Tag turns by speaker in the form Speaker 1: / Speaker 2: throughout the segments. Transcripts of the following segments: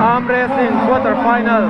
Speaker 1: Arm wrestling quarter final.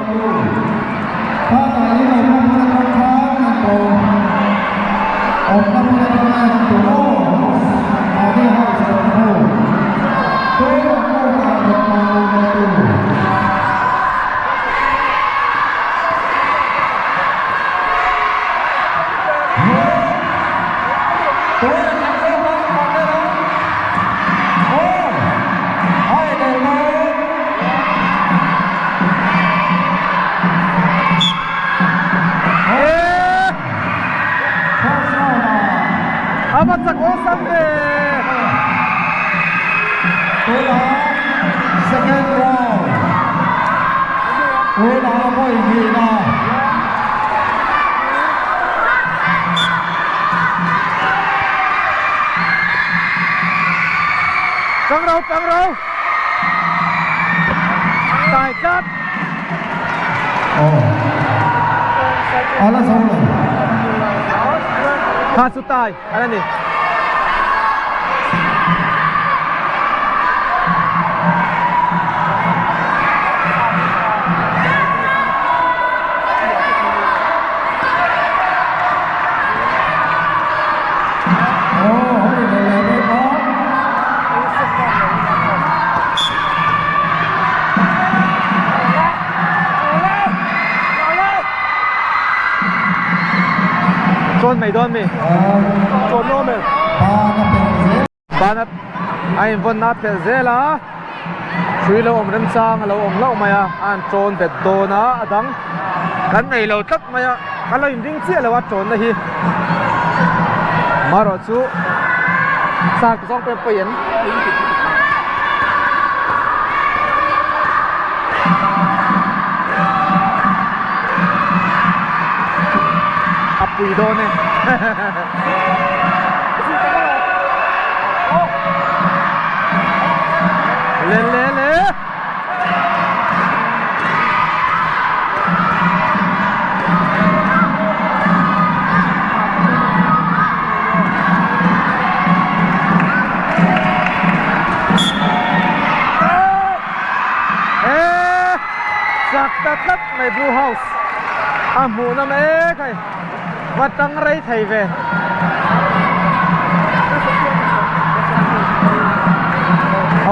Speaker 1: A va chak awlsam ve. Tang ro tang ro. Tai tlat. Kha chu tai a ni. Chuan mai dawn mi? Chuan dawn mi? Bana a invawn a pelh zel a, hrui lo awm remchang a lo awm hlauh mai a, a han tawn bet dawn a, a dang kan nei lo tlat mai a, ka lo inring chiah lo a tawnna hi marawh chu sar te zawng pawh pawi an a pui dawn e. Le le le. Eh, chak ta tlat mai Blue House. A hmuh na mek hei. Va tang rei thei ve.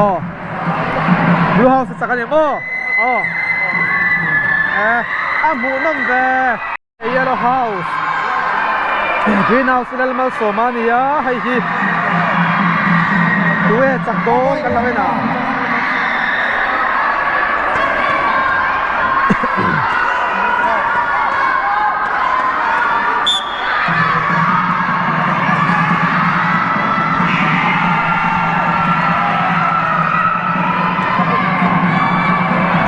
Speaker 1: Aw. Blue House a chak a ni maw? Aw. Eh, a hmuh nawm ve. Yellow House. Green House lal malsawm a nia hei hi. Tuwe chak dawn kan lo en a.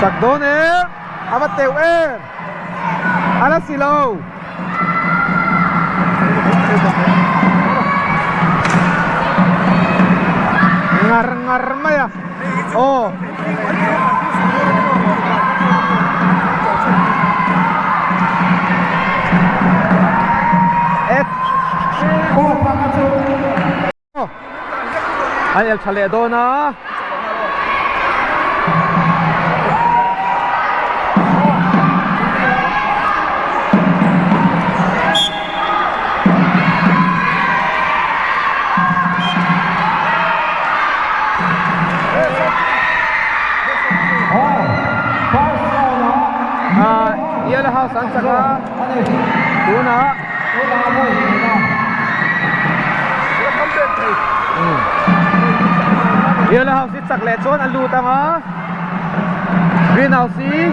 Speaker 1: Chak dawn em a va teuh em a la si lo. Ngar ngar mai a aw. An el tha leh dawn a. Yellow House an chak a tunah Yellow House hi chak leh chuan a lut ang a Green House hi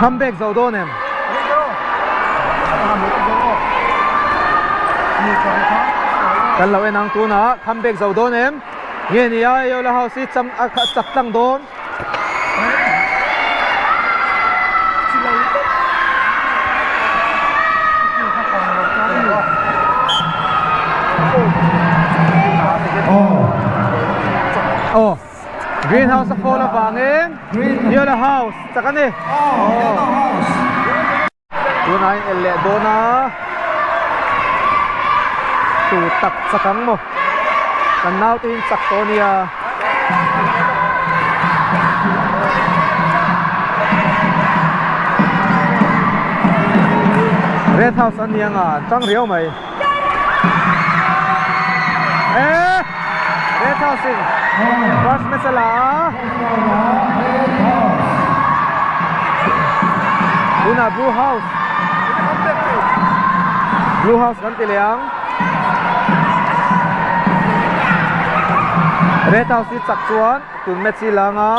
Speaker 1: comeback zo dawn em? Kan lo en ang tunah comeback zo dawn em? Nge ni a Yellow House hi cham a chak tlang dawn. Aw Green House a fall avangin Yellow House chak a ni. Tunah in el leh dawn a tu tak chak ang maw kan naute hi an chak tawh a nia. Red House an ni anga an tang riau mai. Eh! Red House in first match a la a. Tunah Blue House. Blue House kan ti leh ang. Red House hi chak chuan tun match hi la anga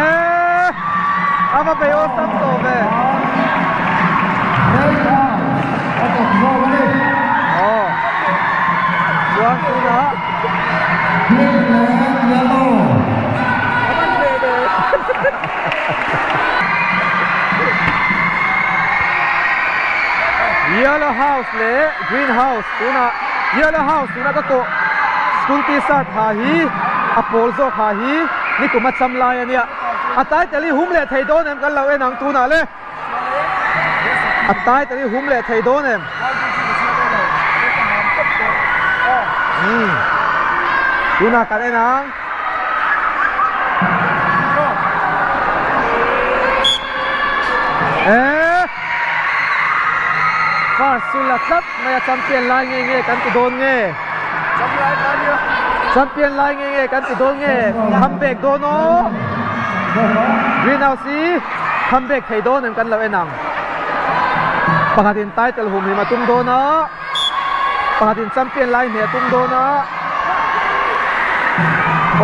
Speaker 1: eh a va bei awlsam tawh ve aw chuan tunah Yellow house leh green house tunah yellow house tuna ka kawh school t-shirt ha hi a pawl zawk ha hi nikum a cham lai a nia a title hi hum leh thei dawn em kan lo en ang tunah le a title hi hum leh thei dawn em umm tunah kan en ang. Eh! First chu la tlat mai a champion lai nge nge kan ti dawn nge? Champion lai nge nge kan ti dawn nge? Comeback dawn aw! Greenhouse hi comeback thei dawn em kan lo en ang. Pakhatin title humhim a tum dawn a. Pakhatin champion lai hne a tum dawn a.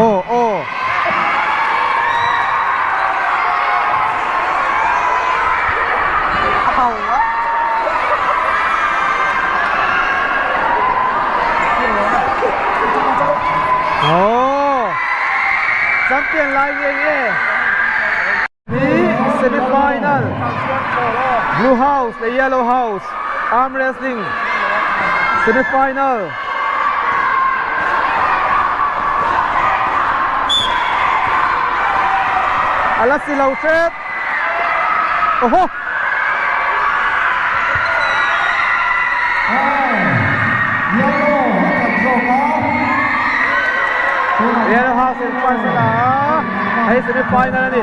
Speaker 1: Aw aw. Aw. Champion lai nge nge. Hi semi final Blue House leh Yellow House arm wrestling semi final a la si lo hrep awhaw. Yellow House in first a la a. Hei semi final a ni.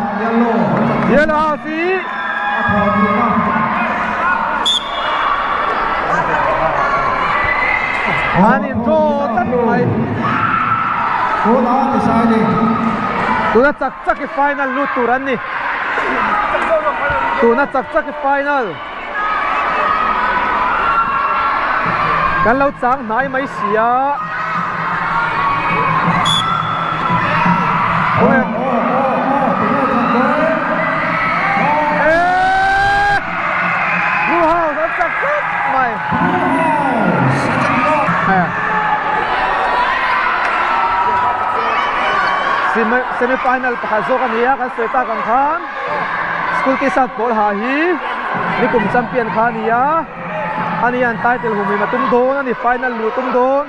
Speaker 1: Yellow house hi an in draw tlat mai. Tuna chak chak hi final lut tur an ni. Tuna chak chak hi final. Kan lo chang hnai mai si a. Blue House an chak tlat mai. Semi final pakhat zawk a ni a kan sawi tak ang khan. School t-shirt pawl ha hi nikum champion kha a ni a ani an title humhim a tum dawn a ni final luh tum dawn.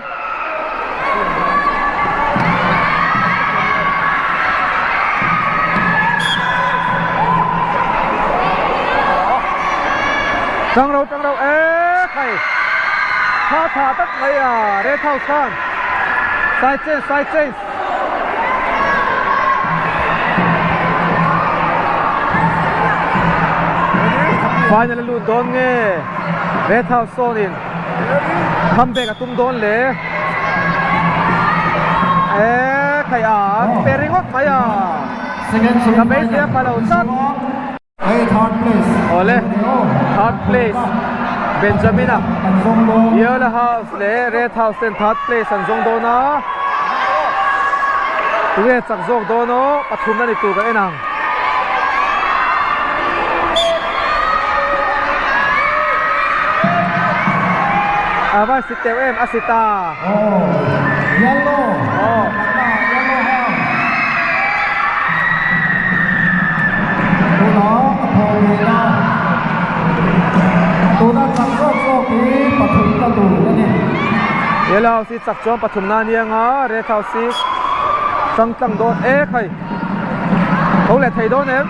Speaker 1: Tang ro tang ro e khai tha tha tak mai a red house khan side change side change. Final a lut dawn nge Red House sawn in comeback a tum dawn le e khai a pe ringawt mai a ka beisei a pha lo tlat. Awle third place Benjamina Yellow House leh Red House ten third place an zawng dawn a tunge chak zawk dawn aw pathum a ni tur kan en ang. A va si teuh em a si ta. Aw. Yellow house hi chak chuan pathumna a nia nga red house hi hrang tlang dawn ek hei tho leh thei dawn em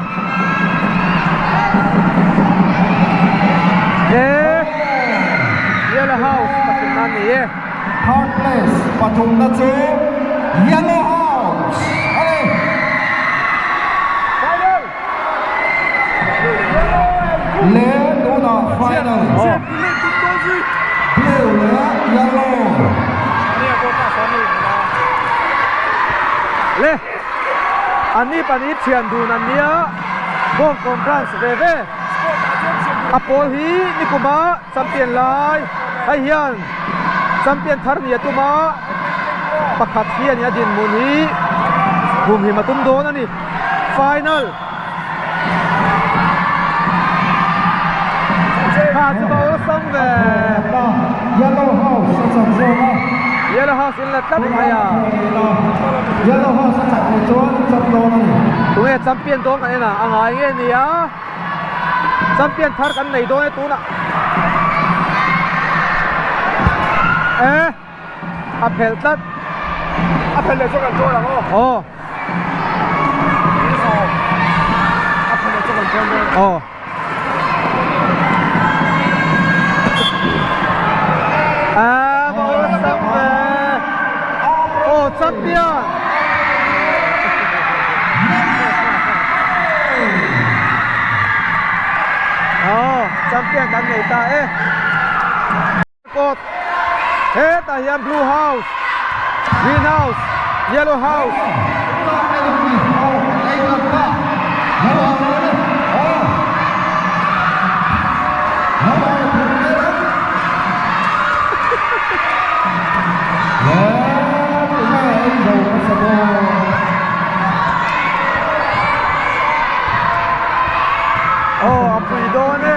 Speaker 1: e yellow house pathumna a ni e.
Speaker 2: Third place pathumna chu. Yellow House a ni. Leh tunah final Blue leh Yellow.
Speaker 1: Le an ni pahnih thian dun an nia Bawngkawn branch ve ve a pawl hi nikuma champion lai hei hian champion thar ni a tum a pakhat hi a ni a dinhmun hi humhim a tum dawn a ni final kha chu ka awlsam ve
Speaker 2: Yellow House a chak zawk a.
Speaker 1: Yellow House in la tlat mai a.
Speaker 2: Yellow House a chak leh chuan chak dawn a ni.
Speaker 1: Tunge champion dawn kan en a, a ngai nge ni a. Champion thar kan nei dawn e tunah. E a phelh tlat.
Speaker 3: A phelh leh chuan kan chawl ang aw.
Speaker 1: Aw.
Speaker 3: A phelh leh chuan kan chawl dawn.
Speaker 1: Aw. A va awlsam ve. Aw champion. Aw champion kan nei ta e. Kawt hetah hian blue house, green house, yellow house. Aw a pui dawn e.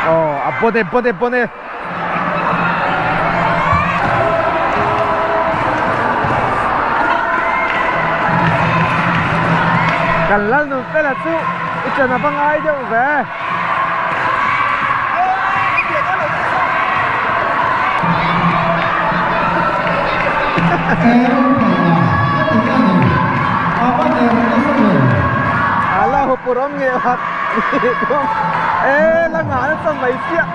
Speaker 1: Aw a bon e bon e bon e. Kan lal nun fela chu i chen a va ngai deuh ve. A la hupur awm nge hat e la ngah nasa mai chiah.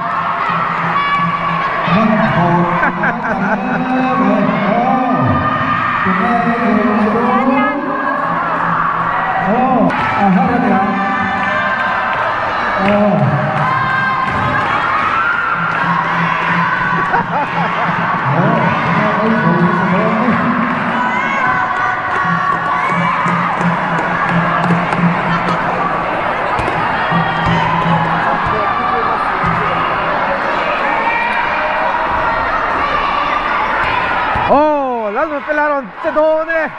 Speaker 1: Aw Lalnunfela rawn che dawn e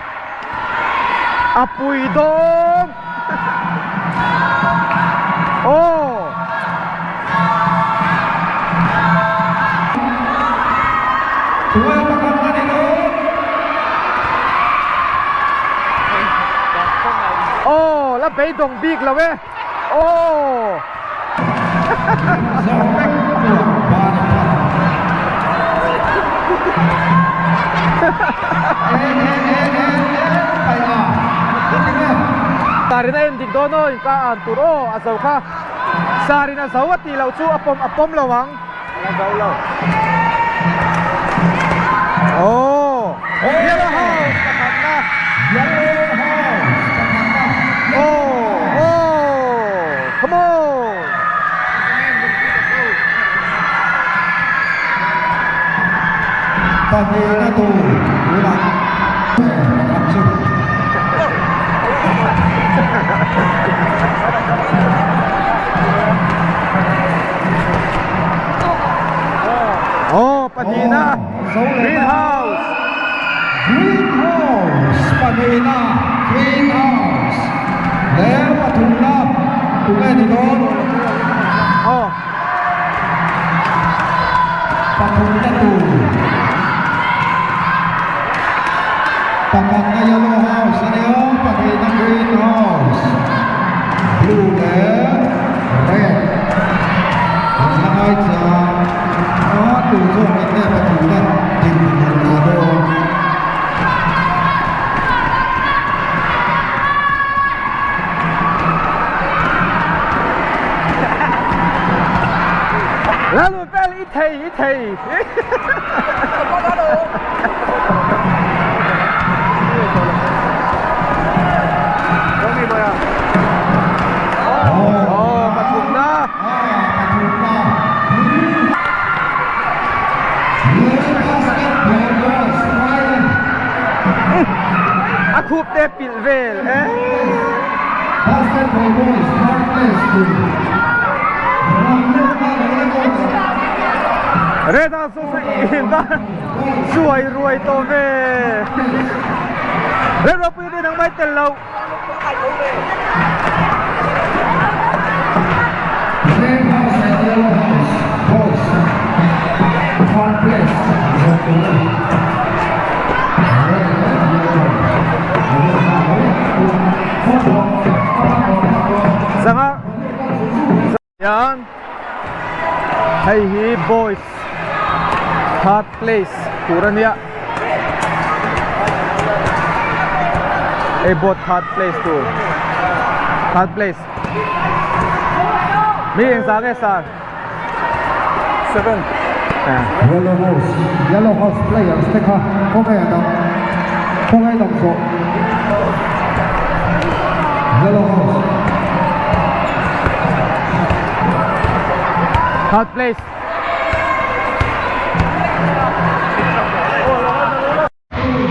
Speaker 1: a pui dawn aw. Aw la beidawng bik lo e aw. Sarin a en dik dawn aw inka an tur aw a zo kha Sarin a zo a tih loh chu a pawm a pawm lo ang. A zo lo. Aw Yellow House pakhatna.
Speaker 2: Yellow House pakhatna.
Speaker 1: Aw aw come on.
Speaker 2: Pahnihna tur tunah pakhat chu.
Speaker 1: Pahnihna
Speaker 2: Green
Speaker 1: House.
Speaker 2: Green House pahnihna Green House leh pathumna tunge ni dawn?
Speaker 1: Aw.
Speaker 2: Pathumna tur pakhatna Yellow House a nia, pahnihna Green House, Blue leh Red an la ngai chang a, tu zawkin nge pathumna dinhmun an la dawn?
Speaker 1: Lalu vel i thei i thei. Oh, pathumna. A khup te pilh vel e. Red House chu in va suai ruai tawh ve. Red ropui te nang mai tel lo. Zanga hian hei hi boys third place tur a nia hei both third place tur third place mi engzah nge sir
Speaker 3: 7
Speaker 2: Yellow House Yellow House players te kha khawnge an awm khawnge an awm zawh Yellow House
Speaker 1: Third place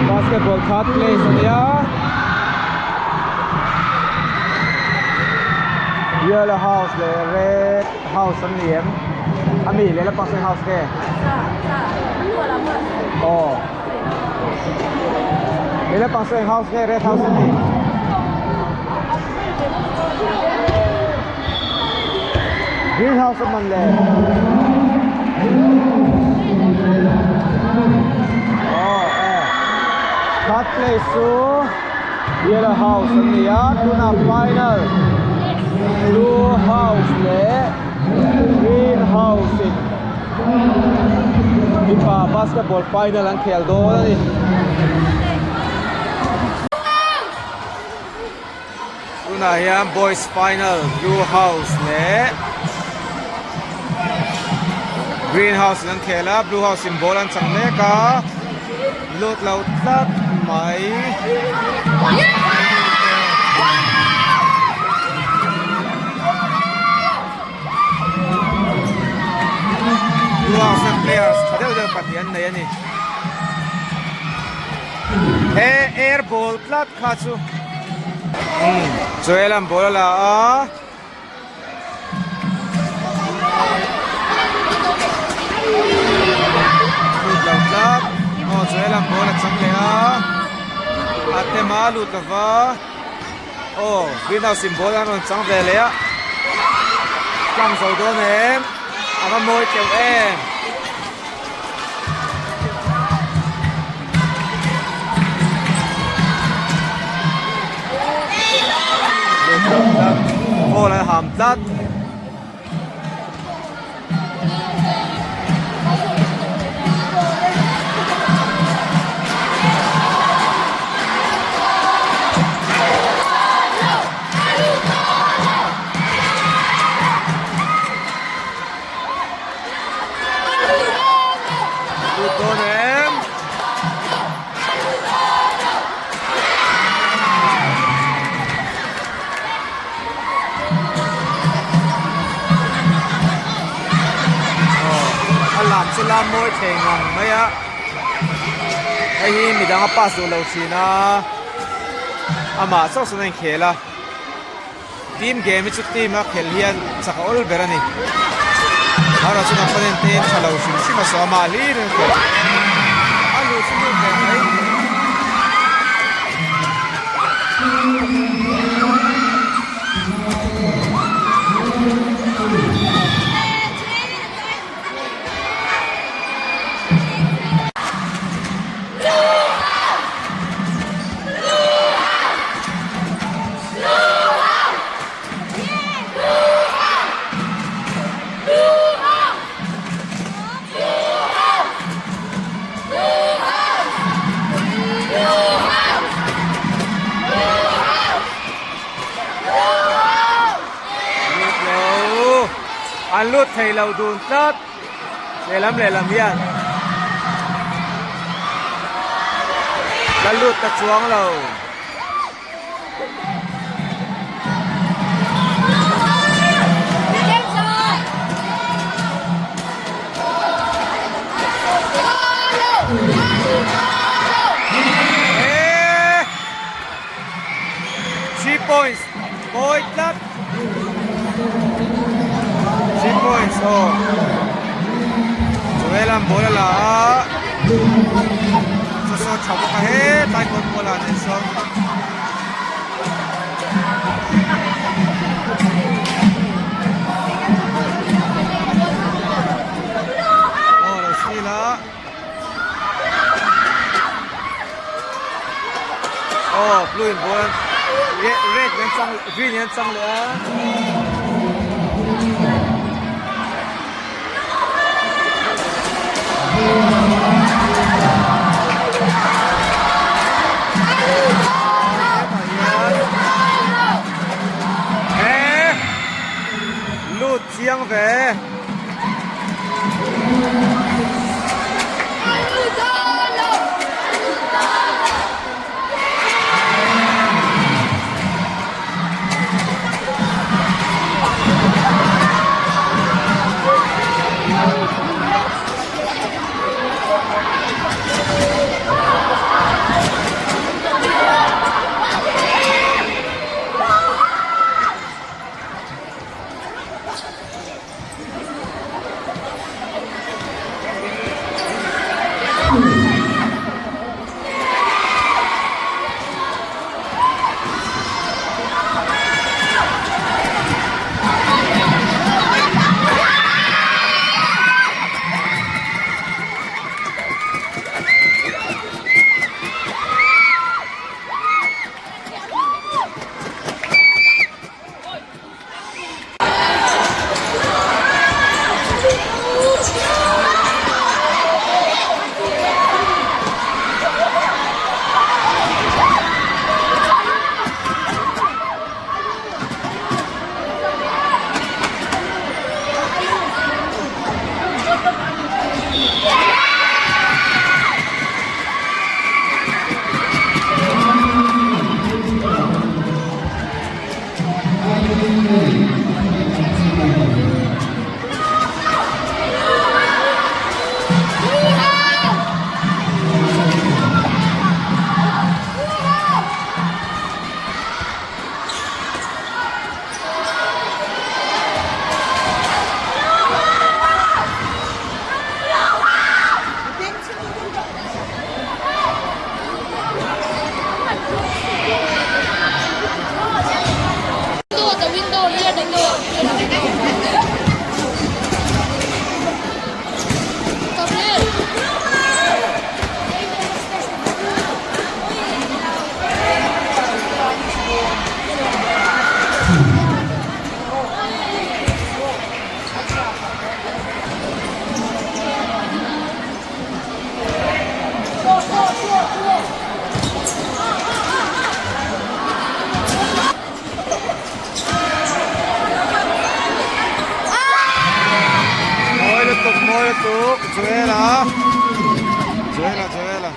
Speaker 1: Basketball third place a nia Yellow house leh red house an ni em a mi leh lampang sawi house nge aw leh lampang sawi house nge red house an ni. Green house a man le. Oh, eh. Third place chu Yellow house an ni a, tunah final Blue house leh Green house in mipa basketball final an khel dawn a ni. Tunah hian boys final blue house leh green house in an khel a blue house in ball an chang mek a lut lo tlat mai. Blue house hian players tha deuh deuh pahnih an nei a ni he air ball tlat kha chu umm Joel an ball a la a. Lut lo tlat aw Joel an ball a chang leh a a tema lut lova aw greenhouse in ball an rawn chang ve leh a tlang zo dawn em a va mawi teuh em. Ball an ham tlat. Lut dawn em? A lam chu lam mawi thei ngang mai a hei hi midang a pass duh lo thin a amah chauh sawn a inkhel a. Team game hi chu team a khelh hian chak a awl ber a ni. Erawh chuan opponent te tha lo hrim hrim a saw a mah hlir in a a luh chu lut ve mai. An lut thei lo dun tlat lehlam lehlam hian la lut ta chuang lo. Three points mawi tlat three points aw Joel-a'n ball a la a saw saw tha bawk a hetlai kawn ball ah nen sawn. Aw lo steal a. Aw blue in ball red red in an chang green in an chang leh a. Lut chiang ve. Mawi lutuk mawi lutuk Joel-a Joel-a Joel-a.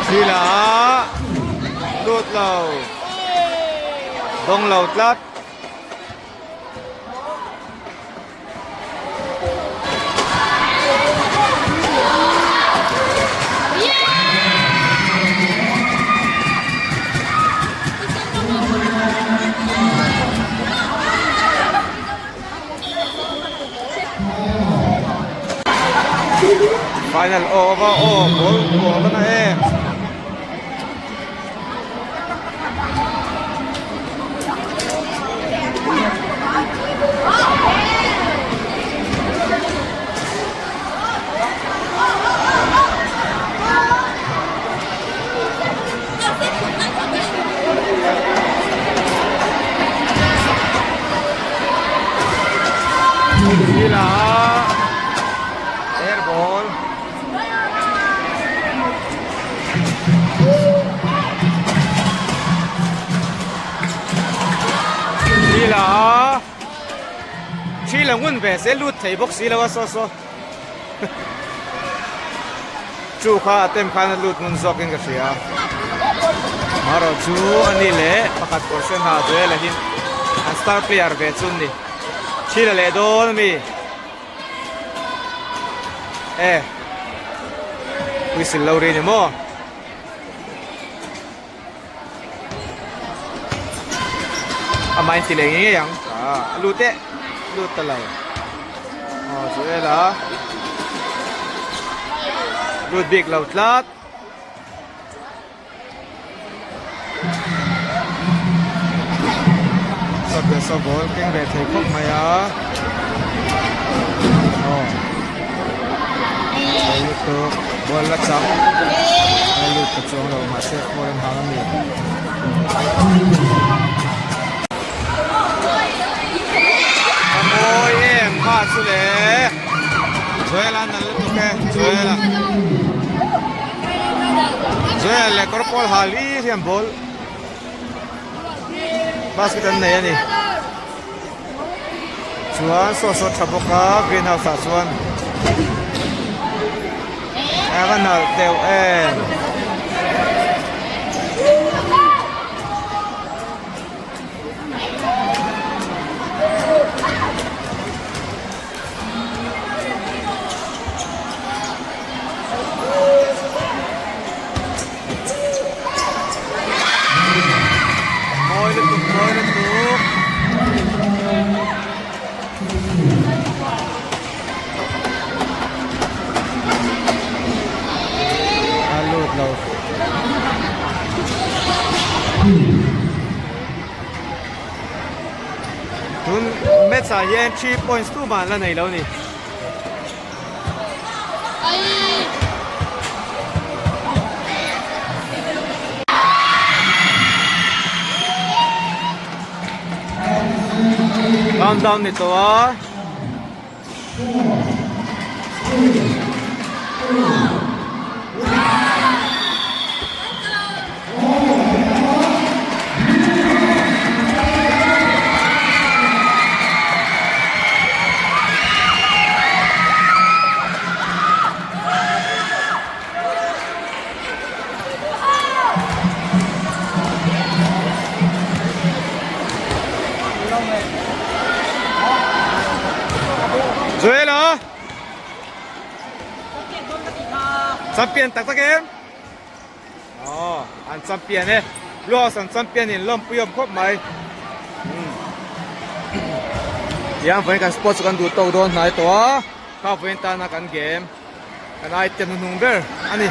Speaker 1: Thil a lut lo. Dawng lo tlat. Final over aw ball ball a na em. Sila air ball. Sila thi la ngun ve se lut thei bawk si lo a saw saw chu kha a tem khan a lut ngun zawk in ka hria marawh chu ani leh pakhat kawr sen ha duel a hin an star player ve chu ni thi la leh dawn ami. E whistle lo ri ni maw amah in ti leh ngei ngei ang ah a lut eh lut ta lo aw chu ela lut bik lo tlat. Saw ball keng ve thei khawp mai a aw lo lutuk ball la chak a lut ta chuang lo mahse ball an hang a ni. A mawi em kha chu le Joel a nal lutuk e Joel a. Joel leh kawr pawl ha li hian ball basket an nei a ni chuan saw saw tha bawk a greenhouse ah chuan a va nalh deuh em. Mawi lutuk mawi lutuk. A lut lo. Tun match ah hian 3 points tu mah an la nei lo ni. Countdown ni tawh a. Joel a Champion tak tak em Aw an champion e Loss an champion in lawmpui awm khawp mai Tiang vawiin kan sports chu kan duh tawk dawn hnai tawh a kha vawiin tana kan game kan item hnuhnung ber a ni.